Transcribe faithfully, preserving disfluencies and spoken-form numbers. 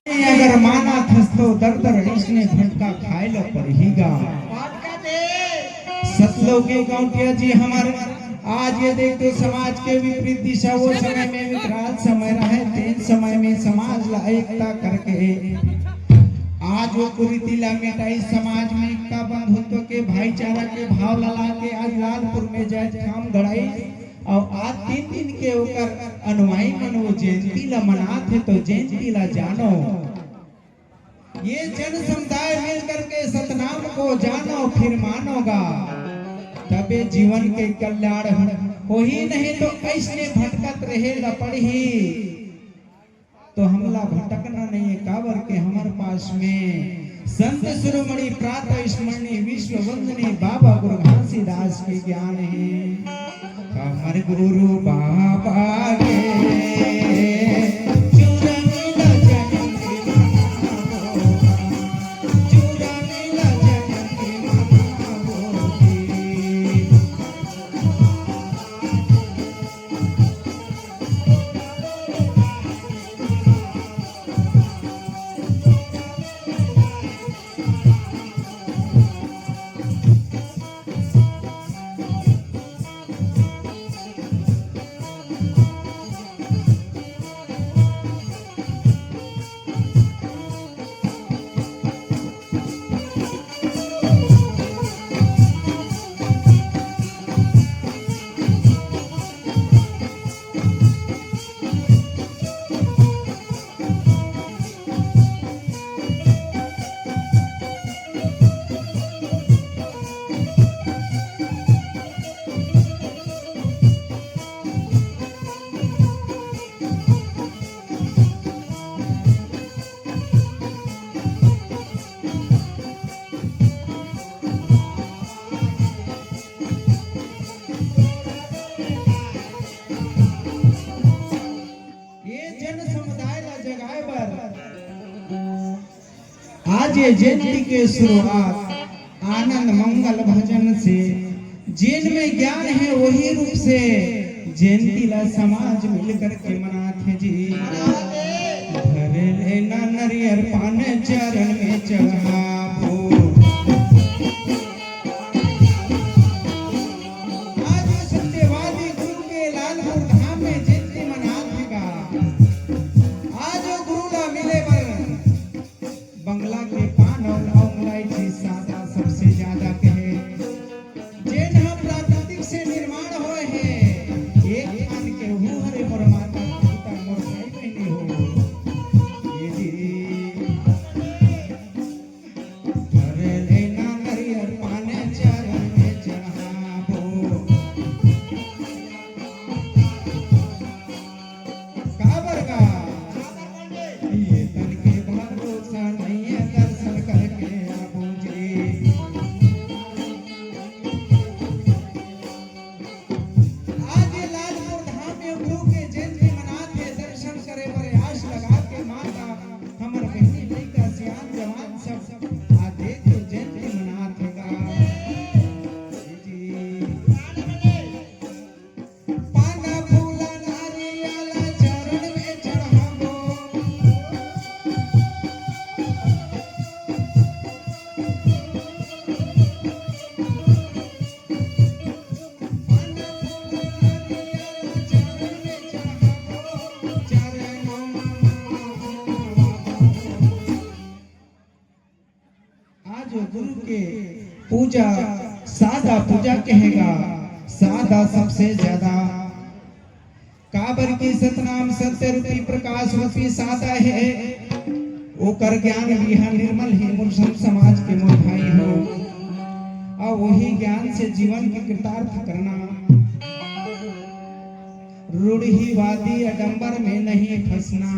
अगर मानत हस तो दर दर अइसने भटका खाए ल पड़ही गा। सतलोकी गौंटिया जी हमर आज ये देख तो समाज के विपरीत दिशा, वो समय में विकराल समय रहे, तेन समय में समाज ला एकता करके आज वो कुरीति ला मिटाई, समाज में एकता बंधुत्व के भाईचारा के भाव ला लाके आज लालपुर में जाए ठाम गड़ाई। अउ आज तीन दिन के ओकर अनुयायी मन वो जयंती ला मनात हे, तो जयंती ला जानो। ये जन समुदाय मिल करके सतनाम को जानो फिर मानोगा, तबे जीवन के कल्याण हो, होही नहीं तो अइसने भटकत रहे ल पड़ही। तो हमला भटकना नहीं है, काबर के हमर पास में संत शिरोमणि प्रातः स्मरणीय विश्व वंदनीय बाबा गुरु घासीदास के ज्ञान है। हमर गुरु बाबा के चूरन लजन के मनावो, चूरन लजन के मनावो जी। ये जन समुदाय ला जगाए बर आज ये जयंती के शुरुआत आनंद मंगल भजन से, जेन में ज्ञान है वही रूप से जयंती ला समाज मिल करके मनात हे जी। धर लेना नरियर पान चरण में चढ़ाबो। आज सत्यवादी गुरु के लालपुर धाम में जयंती मनात हे गा। आज गुरु ला मिले बर बंगला के पान अउ लौंग इलायची सादा सबसे ज्यादा कहे, जेन ह प्राकृतिक से निर्माण होए हे। एक थान के हू हरे मोर माता पिता मोर भाई बहिनी हो। ये जी। भर लेना नरियर पान चरण में चढ़ाबो। काबर गा? ये तन के भरोसा नहीं है, दर्शन करके आबो जी। आज ये लालपुर धाम में गुरु के जयंती मनात हे, दर्शन करे बर आस लगा के माता हमर बहिनी लइका सियान जवान सब आज देख के जयंती मनात हे गा। जी। पान फूल नारियल चरण में चढ़ाबो। पान फूल नारियल चरण में चढ़ाबो, चरण में। आज गुरु के पूजा सादा पूजा कहे गा, सादा सबसे ज्यादा। काबर की सतनाम सत्य रूपी प्रकाश रूपी सादा हे, ओकर ज्ञान भी ह निर्मल हे। मोर संत समाज के मोर भाई हो, अउ वही ज्ञान से जीवन के कृतार्थ करना। रूढ़िवादी आडंबर में नहीं फंसना।